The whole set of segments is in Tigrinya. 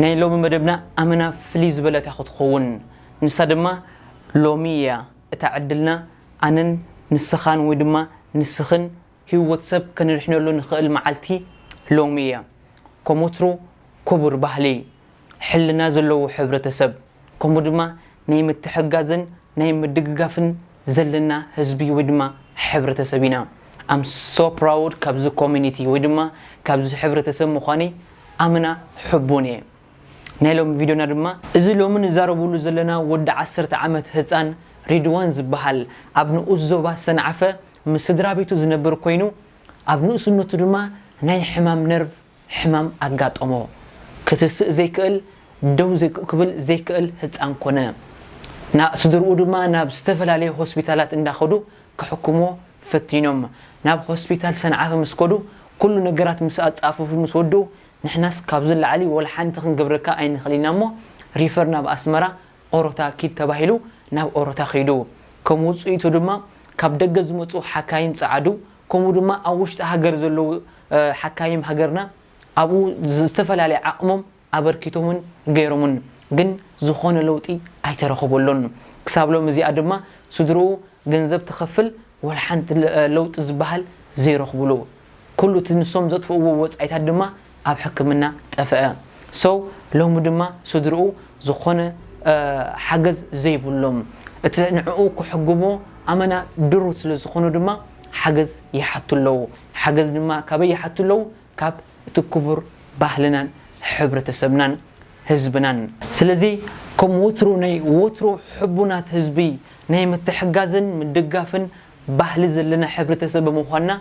ናይ ሎሚ መደብና ኣመና ፍልይ ዝበለት እያ ክትኸውን። ንሳ ድማ ሎሚ እያ። እታ ዕድልና ኣነን ንስኻን ወይ ድማ ንስኽን ህይወት ሰብ ከነድሕነሉ ንኽእል መዓልቲ ሎሚ እያ። ከም ወትሩ ክቡር ባህሊ፣ ሕልና ዘለዎ ሕብረተሰብ፣ ከምኡ ድማ ናይ ምትሕጋዝን ናይ ምድግጋፍን ዘለና ህዝቢ ወይ ድማ ሕብረተሰብ ኢና። I'm so proud ካብዚ ኮሚኒቲ ወይ ድማ ካብዚ ሕብረተሰብ ምዃነይ ኣመና ሕቡን እየ። ናይ ሎሚ ቪድዮና ድማ እዚ ሎሚ ንዛረበሉ ዘለና ወዲ ዓሰርተ ዓመት ህፃን ሪድዋን ዝበሃል ኣብ ንኡስ ዞባ ሰንዓፈ ምስ ስድራ ቤቱ ዝነብር ኮይኑ ኣብ ንእስነቱ ድማ ናይ ሕማም ነርቭ ሕማም ኣጋጠሞ። ክትስእ ዘይክእል፣ ደው ዘይ- ክብል ዘይክእል ህፃን ኮነ። ና- ስድርኡ ድማ ናብ ዝተፈላለዩ ሆስፒታላት እንዳኸዱ ክሕክሞ ፈቲኖም። ናብ ሆስፒታል ሰንዓፈ ምስ ከዱ ኩሉ ነገራት ምስ ኣፃፈፉ ምስ ወድኡ ንሕናስ ካብዚ ላዕሊ ወላ ሓንቲ ክንገብረካ ኣይንኽእል ኢና እሞ ሪፈር ናብ ኣስመራ ኦሮታ ኪድ ተባሂሉ ናብ ኦሮታ ከይዱ። ከም ውፅኢቱ ድማ ካብ ደገ ዝመፁ ሓካይም ፀዓዱ፣ ከምኡ ድማ ኣብ ውሽጢ ሃገር ዘለዉ ሓካይም ሃገርና ኣብኡ ዝተፈላለየ ዓቕሞም ኣበርኪቶምን ገይሮምን ግን ዝኾነ ለውጢ ኣይተረኸበሉን። ክሳብ ሎም እዚኣ ድማ ስድርኡ ገንዘብ ትኸፍል ወላ ሓንቲ ለውጢ ዝበሃል ዘይረኽብሉ። ኩሉ እቲ ንሶም ዘጥፍእዎ ወፃኢታት ድማ ኣብ ሕክምና ጠፍአ። ሰው ሎሚ ድማ ስድርኡ ዝኾነ ሓገዝ ዘይብሎም፣ እቲ ንዕኡ ክሕግሞ ኣመና ድሩት ስለ ዝኾኑ ድማ ሓገዝ ይሓቱ ኣለዉ። ሓገዝ ድማ ካበይ ይሓቱ ኣለዉ? ካብ እቲ ክቡር ባህልናን ሕብረተሰብናን ህዝብናን። ስለዚ ከም ወትሩ ናይ ወትሩ ሕቡናት ህዝቢ ናይ ምትሕጋዝን ምድጋፍን ባህሊ ዘለና ሕብረተሰብ ብምዃንና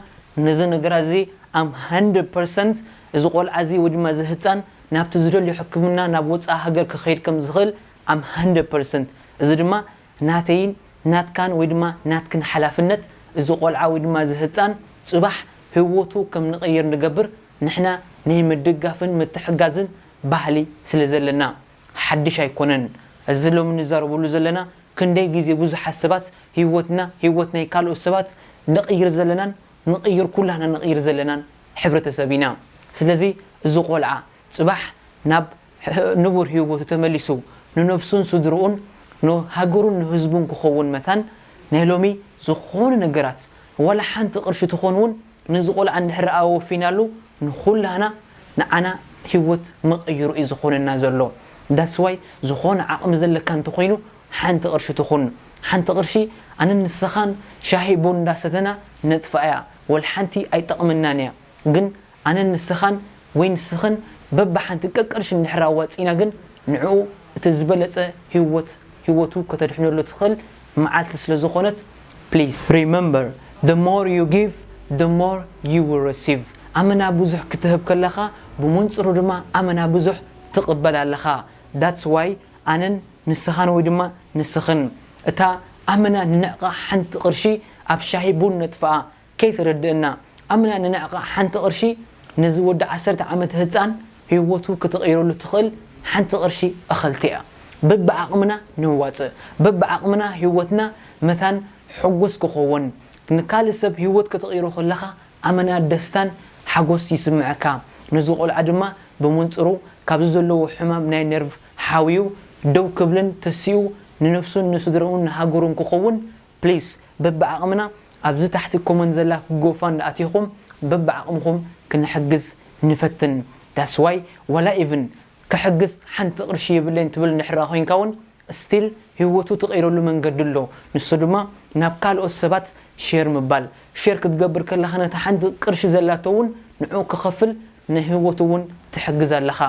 ነዚ ነገራት እዚ ኣም ሃንድረድ ፐርሰንት እዚ ቆልዓ እዚ ወይ ድማ እዚ ህፃን ናብቲ ዝደልዮ ሕክምና ናብ ወፃኢ ሃገር ክኸይድ ከም ዝኽእል ኣም ሃንድረድ ፐርሰንት። እዚ ድማ ናተይን ናትካን ወይ ድማ ናትክን ሓላፍነት እዚ ቆልዓ ወይ ድማ እዚ ህፃን ፅባሕ ህይወቱ ከም ንቕይር ንገብር ንሕና ናይ ምድጋፍን ምትሕጋዝን ባህሊ ስለ ዘለና ሓድሽ ኣይኮነን። እዚ ሎሚ ንዛረበሉ ዘለና ክንደይ ግዜ ብዙሓት ሰባት ህይወትና ህይወት ናይ ካልኦት ሰባት ንቕይር ዘለናን ንቕይር ኩላህና ንቕይር ዘለናን ሕብረተሰብ ኢና። ስለዚ እዚ ቆልዓ ፅባሕ ናብ ንቡር ህይወቱ ተመሊሱ ንነብሱን ስድርኡን ንሃገሩን ንህዝቡን ክኸውን መታን ናይ ሎሚ ዝኾነ ነገራት ዋላ ሓንቲ ቅርሺ ትኾን እውን ነዚ ቆልዓ እንድሕር ኣወፊናሉ ንኹላህና ንዓና ህይወት መቐይሩ እዩ ዝኾነና ዘሎ። That's why ዝኾነ ዓቕሚ ዘለካ እንተኾይኑ ሓንቲ ቅርሺ ትኹን ሓንቲ ቅርሺ ኣነን ንስኻን ሻሂ ቡን እንዳሰተና ነጥፋ እያ ወላ ሓንቲ ኣይጠቕመናን እያ። ግን ኣነን ንስኻን ወይ ንስኽን በብሓንቲ ቀቅርሺ እንድሕር ኣዋፂና ግን ንዕኡ እቲ ዝበለፀ ህይወት ህይወቱ ከተድሕነሉ ትኽእል መዓልቲ ስለ ዝኾነት please remember the more you give the more you will receive። ኣመና ብዙሕ ክትህብ ከለኻ ብመንፅሩ ድማ ኣመና ብዙሕ ትቕበል ኣለኻ። That's why ኣነን ንስኻን ወይ ድማ ንስኽን እታ ኣመና ንንዕቓ ሓንቲ ቅርሺ ኣብ ሻሂ ቡን ነጥፍኣ ከይትረድእና ኣምና ንንዕቓ ሓንቲ ቅርሺ ነዚ ወዲ ዓሰርተ ዓመት ህፃን ህይወቱ ክትቕይረሉ ትኽእል ሓንቲ ቅርሺ እኸልቲ እያ። በብዓቕምና ነዋፅእ። በብዓቕምና ህይወትና መታን ሕጉስ ክኸውን። ንካልእ ሰብ ህይወት ክትቕይሮ ከለኻ ኣመና ደስታን ሓጎስ ይስምዐካ። ነዚ ቆልዓ ድማ ብመንፅሩ ካብዚ ዘለዎ ሕማም ናይ ነርቭ ሓውዩ ደው ክብልን ተሲኡ ንነብሱን ንስድርኡን ንሃገሩን ክኸውን ፕሊስ በብዓቕምና ኣብዚ ታሕቲ ኮመንት ዘላ ጎፋንድ ኣቲኹም በብዓቕምኹም ክንሕግዝ ንፈትን። That's why ዋላ ኢቭን ክሕግዝ ሓንቲ ቅርሺ የብለይን ትብል እንድሕር ኮይንካ እውን ስቲል ህይወቱ ትቕይረሉ መንገዲ ኣሎ። ንሱ ድማ ናብ ካልኦት ሰባት ሼር ምባል። ሼር ክትገብር ከለኻ ነታ ሓንቲ ቅርሺ ዘላቶ እውን ንዕኡ ክኸፍል ንህይወቱ እውን ትሕግዝ ኣለኻ።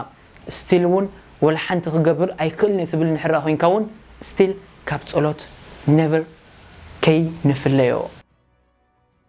ስቲል እውን ወላ ሓንቲ ክገብር ኣይክእልን እየ ትብል እንድሕር ኮይንካ እውን ስቲል ካብ ጸሎት ነቨር ከይንፍለዮ።